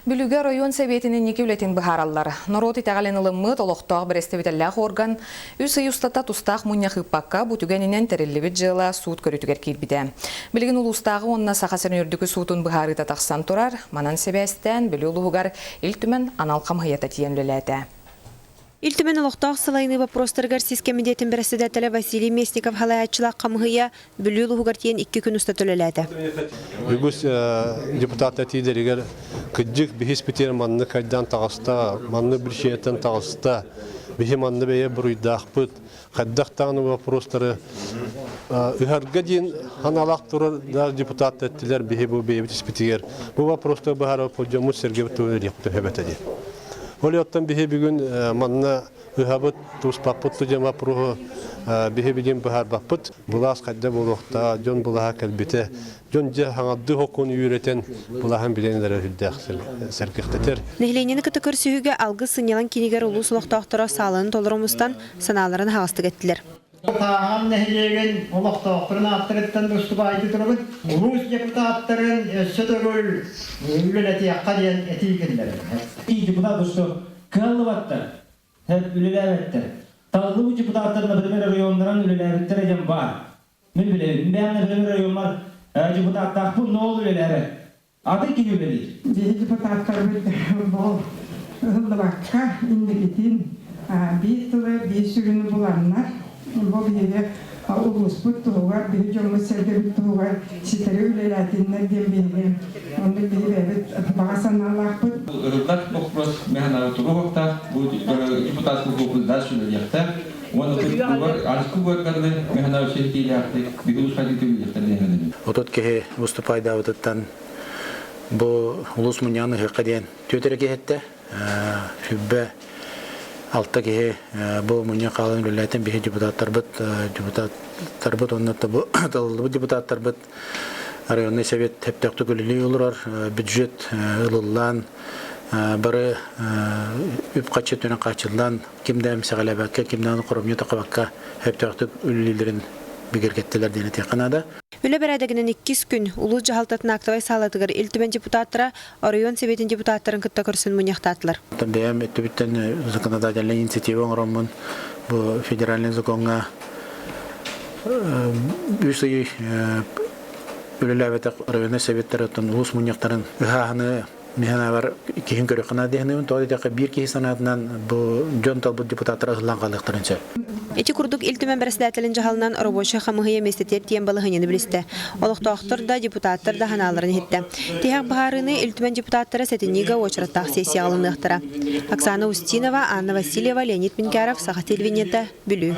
Бүлүүгэ оройуон сэбиэтин инники үлэтин быһаараллар. Норуот итэҕэлин ылыммыт олохтоох бэрэстэбиитэллээх орган үс ый устата тустаах мунньах ыыппакка, бу түгэнинэн тэриллибит дьыала суут көрүүтүгэр киирбитэ. Билигин улуустааҕы уонна Саха сирин үрдүкү суутун быһаарыыта тахсан турар. Манан сибээстээн Бүлүү улууһугар Ил Түмэн анал хамыыһыйата тиийэн үлэлээтэ. Ил Түмэн олохтоох салайыныы боппуруостарыгар сис кэмитиэтин бэрэссэдээтэлэ Василий Местников салайааччылаах хамыыһыйа Бүлүү улууһугар тиийэн икки күн устата үлэлээтэ. Үгүс депутат этиилэригэр кырдьык биһис битиэр маннык хайдан таҕыста, маннык биричиэнэттэн таҕыста, биһи манны бэйэ буруйдаахпыт, хайдах даҕаны вопростары ыһарга диэн ханалаах турар да депутат эттилэр биһи бу бэйэбит испитигэр бу вопростары быһаарар дьоммут сэргэбит туһун диэхтэ эбэтэ диэн. Ол оттон биһи бүгүн манна ыһабыт, туспаппыт диэн вопроһу биһи билин быһаарбаппыт. Былаас хайда буолуохтаа, дьон былаһа кэлбитэ. Дьон дьэ хаҥардыы хокуон үүрэтэн былаһын билэн эрэр үрдээх сэргэхтэтэр. Нэһилиэнньэни кытта көрсүһүүгэ Алгыс сынньалаҥ киинигэр улуус олохтоохторо сааланы толору мустан, санааларын аһаҕастык эттилэр. Тааһам нэһилиэгин олохтоохторун ааттарыттан выступайте турабын. Улуус депутаттарын өссө төгүл үлэлэтиэххэ диэн этии киллэрэр. Депутат что кыаллыбаттар, үлэлээбэттэр. Талыллыбыт депутаттар, например, районнаран үлэлээбиттэрэ диэн баар. Мин билэбин. Бэйэм, например, районмар депутаттаахпын, но ол үлэлээбэт. Атын киһи үлэлиир. Биһи депутаттарбыт бу ыһыллыбакка инникитин биир тылы, биир сүрүнү буланнар, бу биһиги улууспут туһугар, биһи дьоммут-сэргэбит туһугар ситэри үлэлээтиннэр диэн биһиги оннук биһи бэйэбит баҕа санаалаахпыт. Ырыллар вопрос механары туруохтаах, бу депутатский корпус дальше үлэлиэхтээх. Уонна аныскы буордарды механары ситиилээхтик биһи улуус үлэлиэхтэр диэн Отут киһи выступайдаабытыттан бу улуус мунньаҕын ыһыахха диэн түөрт эрэ киһи эттэ. 26 киһи бу мунньах хаалан үлэлээтин биһи депутаттарбыт депутаттарбыт уонна бу талыллыбыт депутаттарбыт районный совет сөптөөхтүк үлэлии олорор бюджет ылыллан бары үп-харчы өттүнэн хааччыллан ким да эмсэҕэлээбэккэ ким да хоромньу тахабакка сөптөөхтүк үлэлииллэрин бигэргэттилэр диэн этиэххэ наада. Үлэ бэрээдэгинэн иккис күн улуус дьаһалтатын актовай саалатыгар Ил Түмэн депутаттара оройуон сэбиэтин депутаттарын кытта көрсөн мунньахтаатылар. Бэйэм өттүбүттэн законодательнай инициатива оҥороммун бу федеральный законҥа үс ый үлэлээбэтэх районнай советтар оттон улуус мунньахтарын ыһааһыны миһанабар киһин көрүөххэ наада диэхинэбин тоҕо диэтэххэ биир киһи санаатынан бу дьон талбыт депутаттара ыһыллан хаалыахтарын сөп. Ити курдук Ил Түмэн бэрэссэдээтэлин дьаһалынан рабочай хамыыһыйа миэстэтигэр тиийэн балаһыанньаны билистэ. Олохтоохтор да, депутаттар да санааларын иһиттэ. Тиһэх быһаарыыны Ил Түмэн депутаттара сэтинньигэ уочараттаах сессияҕа ылыныахтара. Оксана Устинова, Анна Васильева, Леонид Минкяров, Саха телевидениета, Бүлүү.